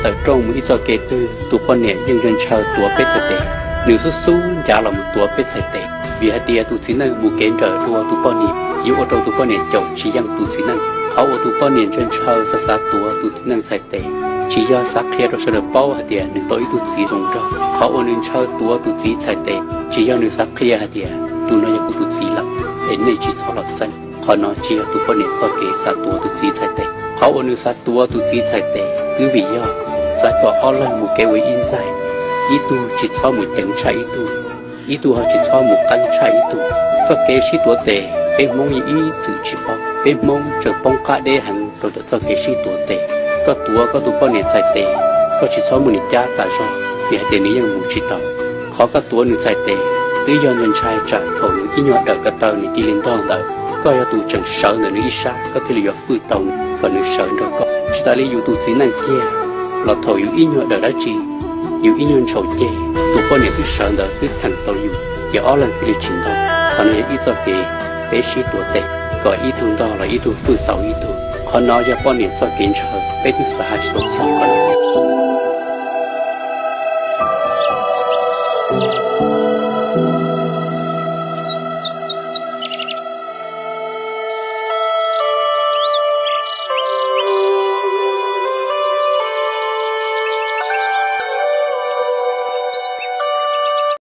tawm rooj mus ib txoj kev twg, tus poj niam yeej ntshaw ntshaw tuav peb txhais tes. Nws xub xub ncav los mus tuav peb txhais tes, vim hais tias tus txiv neej mus kev nrawm dua tus poj niam yuav ua rau tus poj niam caum tsis yeej tus txiv neej. Qhov uas tus poj niam ntshaw ntshaw xav xav tuav tus txiv neej txhais tes, tsis yog xav qhia rau sawv daws paub hais tias nws tau ib tug txiv zoo nraug. Qhov uas nws ntshaw tuav tus txiv txhais tes, tsis yog nws xav qhia hais tias tus no yog kuv tus txiv lawm, es nej tsis txhob los txeeb. Qhov no tsis yog tus poj niam txoj kev xav tuav tus txiv txhais tes. Qhov uas nws xav tuav tus txiv txhais tes twb vim yog xav kom ob leeg mus kev ua ib ntxaig, ib tug tsis txhob mus ceev tshaj ib tug, ib tug ho tsis txhob mus qeeb tshaj ib tug. Txoj kev sib tuav tes peb Hmoob yeej ib txwm tsis paub. Peb Hmoob tseem poob qab deb heev rau cov txoj kev sib tuav tes. Koj tuav koj tus poj niam txhais tes, koj tsis txhob muab nws cab tas zog, vim hais tias nws yeej mus tsis tau. Qhov koj tuav nws txhais tes twb yog ntshaw ntshaw tsam thaum nws ib nyuag dawm ko taw nws cia li ntog ntawd, koj yog tus tseem sawv ntawm nws ib sab, koj thiaj li yuav hwj tau nws kom nws sawv nrog koj. Tsis tas li yus tus txiv neej kiag los thaum yus ib nyuag dawm dab tsi, yus ib nyuag ntshaus ceg, tus poj niam twb sawv ntawd twb txheem tau yus, ces ob leeg thiaj li tsis ntog. Qhov no yog ib txoj kev peb sib tuav tes, kom ib tug ntog los ib tug hwj tau ib tug. Qhov no yog poj niam txoj kev ntshaw, peb twb xav hais tsis tau txog qhov no.